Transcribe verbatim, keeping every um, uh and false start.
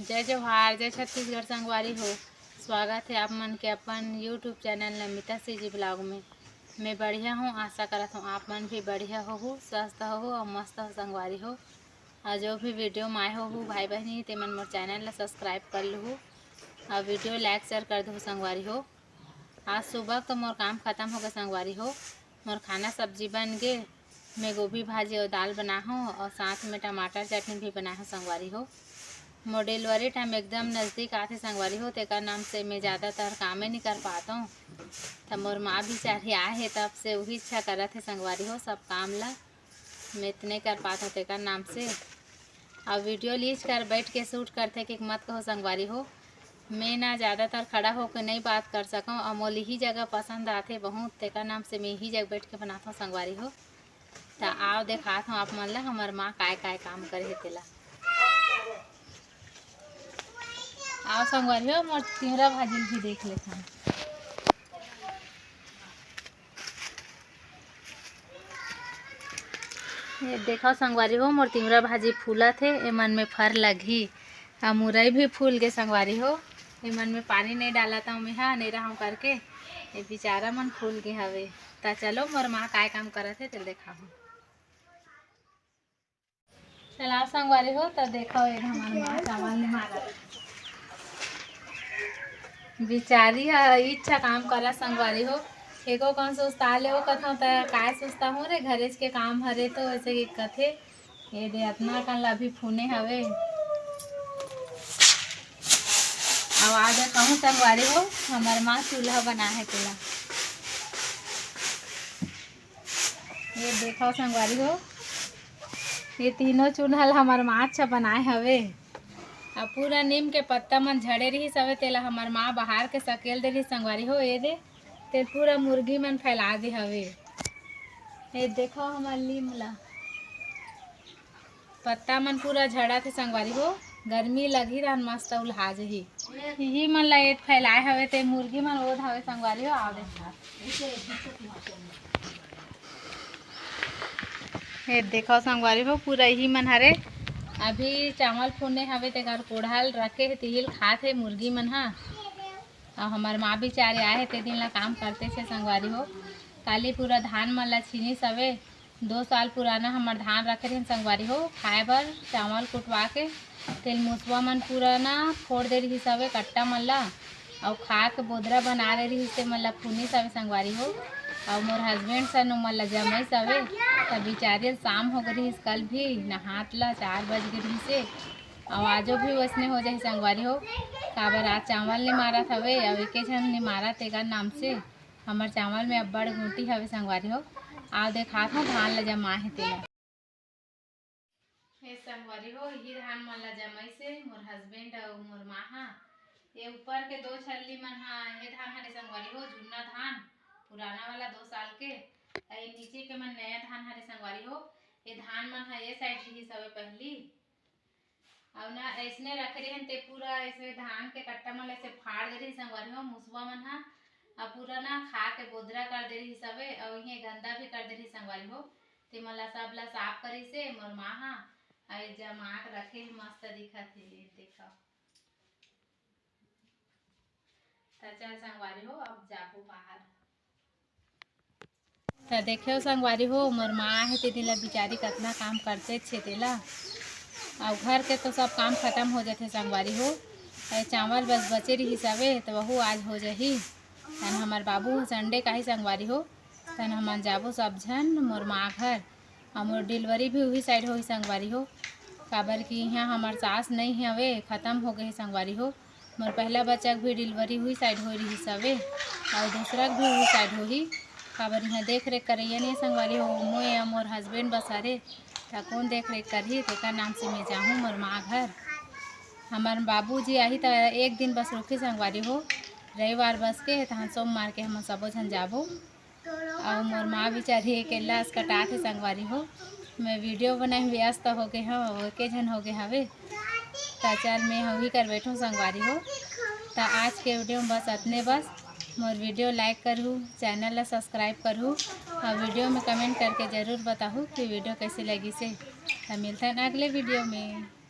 जय जोहार, जय छत्तीसगढ़ संगवारी हो। स्वागत है आप मन के अपन YouTube channel Namita CG blog में। मैं बढ़िया हूँ, आशा करत हूँ आप मन भी बढ़िया होहू, स्वस्थ होहू और मस्त हो संगवारी हो। और जो भी वीडियो में आए होहू भाई बहनी, ते मन मोर चैनल ला सब्सक्राइब कर लूहू और वीडियो लाइक शेयर कर दू संगवारी हो। आज सुबह तो मोर काम खत्म हो गए संगवारी हो। मोर खाना सब्जी बन गे। मैं गोभी भाजी और दाल बनाए हूँ और साथ में टमाटर चटनी भी बनाए हूँ संगवारी हो। मोर डिलीवरी टाइम एकदम नज़दीक आथे संगवारी हो, तेकर नाम से मैं ज़्यादातर कामे नहीं कर पाता हूँ। त मोर माँ बिचारी आए हे, तब से वही इच्छा करत हे संगवारी हो सब काम ला मैं इतने कर पाता हूँ तेकर नाम से। अब वीडियो लीज कर बैठ के शूट करथे कि मत कहो संगवारी हो, मैं ना ज़्यादातर खड़ा होके नहीं बात कर सकूँ और मोला यही जगह पसंद आथे बहुत, तेकर नाम से मैं यही जगह बैठ के बनाता हूँ संगवारी हो। त आओ देखात हूँ आप मन ला हमर माँ काय काय काम करे हे तेला। आओ संगवारी हो, मोर तिवरा भाजी भी देख लेथन। ये देखो संगवारी हो, मोर तिवरा भाजी फूलत हे, एमन में फर लगही। आ मुरई भी फूल गे संगवारी हो, एमन में पानी नहीं डालत हूँ मैं हा, नहीं रहूँ करके ये बेचारा मन फूल गे हवे। त चलो मोर माँ काय काम करत हे तेल देखाहूँ। चलाओ संगवारी हो, त देखो ये हमर माँ चावल नहीं मारत। बिचारी ह इच्छा काम करा संगवारी हो। एको कौन सुस्ता ले हो कथों त काय सुस्ता हो रे, घरेज के काम हरे तो ऐसे ही कथे। ये दे अतना कन ला अभी फूने हवे। आवाज कहूँ संगवारी हो, हमर माँ चूल्हा बना है तेला। ये देखो संगवारी हो, ये तीनों चूल्हा ल हमर माँ अच्छा बनाए हवे। अब पूरा नीम के पत्ता मन झड़े रहिस हवे, तेला हमर माँ बहार के सकेल दे रहिस संगवारी हो। ये दे, तेल पूरा मुर्गी मन फैला दे हवे। ये देखो हमर नीम ला, पत्ता मन पूरा झड़त हे संगवारी हो। गर्मी लगही रहन मस्त उल्हा जही। इही मन ला एद फैलाए हवे ते मुर्गी मन ओद हवे संगवारी हो। आव देखा, ये देखो संगवारी हो, पूरा इही मन हरे। अभी चावल फूने हवे तेकर कोढ़ा ल रखे हे, तिही ल खात हे मुर्गी मन हा। अउ हमर माँ बिचारी आए हे, ते दिन ला काम करते छे संगवारी हो। काली पूरा धान मन ला छीनिस हवे। दो साल पुराना हमर धान रखे रहिन संगवारी हो, खाए बर चावल कुटवा के। तेल मुसवा मन पूरा ना फोड़ दे रहिस हवे कट्टा मन ला, अउ खा के बोदरा बना दे रहिस, ते मन ला फुनिस हवे संगवारी हो। अउ मोर हस्बैंड सन ओमन ला जमइस हवे, त बिचारी ल शाम हो गे रहिस कल भी, नहात ला चार बज गे रहिस हे। अउ आजो भी वइसने हो जाही संगवारी हो, काबर आज चावल नइ मारत हवे, अउ एके झन नइ मारत तेकर नाम से। हमर चावल में अब्बड़ गुंटी हवे संगवारी हो। आव देखात हव धान ल जमाए हे तेला। हे संगवारी हो, इही धान मन ल जमाइस हे मोर हस्बैंड अउ मोर माँ हा। ये ऊपर के दो छल्ली मन हा, ये धान हरे संगवारी हो, जुन्ना धान, पुराना वाला दो साल के। अउ ये नीचे के मन नया धान हरे संगवारी हो। ये धान मन हा ये साइड रिहिस हवे पहली। अउ ना अइसने रखे रहिन, ते पूरा अइसे धान के कट्टा मन ल अइसे फाड़ दे रहिस संगवारी हो, मुसवा मन हा। अउ पूरा ना खा के बोदरा कर दे रहिस हवे, अउ इहें गंदा भी कर दे रहिस संगवारी हो। ते मन ला सब ला साफ करिस हे मोर माँ हा। अउ ये जमा के रखे हे, मस्त दिखत हे, ये देखव। त चल संगवारी हो, अब जाबो बाहर। त देखेव संगवारी हो, मोर माँ आहे ते दिन ला बिचारी कतना काम करते छे तेला। अउ घर के तो सब काम खत्म हो जाथे संगवारी हो। ए चावल बस बचे रहिस हवे, त वहू आज हो जाही। तन हमर बाबू ह संडे काही संगवारी हो, तन हमन जाबो सब झन मोर माँ घर। अउ मोर डिलीवरी भी उही साइड होही संगवारी हो, काबर कि इहाँ हमर सास नइ हवे, खतम हो गे हे संगवारी हो। मोर पहला बच्चा के भी डिलीवरी उही साइड होए रिहिस हवे, अउ दूसरा के भी उही साइड होही, काबर इहाँ देख रेख करइया नइ हे संगवारी हो। मोए अउ मोर हस्बैंड बस हरे, त कोन देख रेख करही, तेकर नाम से मैं जाहूँ मोर माँ घर। हमर बाबूजी आही त एक दिन बस रुकही संगवारी हो, रविवार बस के, तहाँ सोमवार के हमन सबो झन जाबो। अउ मोर माँ बिचारी अकेल्ला अस कटात हे संगवारी हो। मैं वीडियो बनाए में व्यस्त हो गे हव, एके झन हो गे हवे। त चल मैं हवी कर बैठूँ संगवारी हो। त आज के वीडियो में बस अतने बस। मोर वीडियो लाइक करहू, चैनल ला सब्सक्राइब करहू, अउ वीडियो में कमेंट करके जरूर बताहू कि वीडियो कैसे लगिस हे। त मिलथन अगले वीडियो में।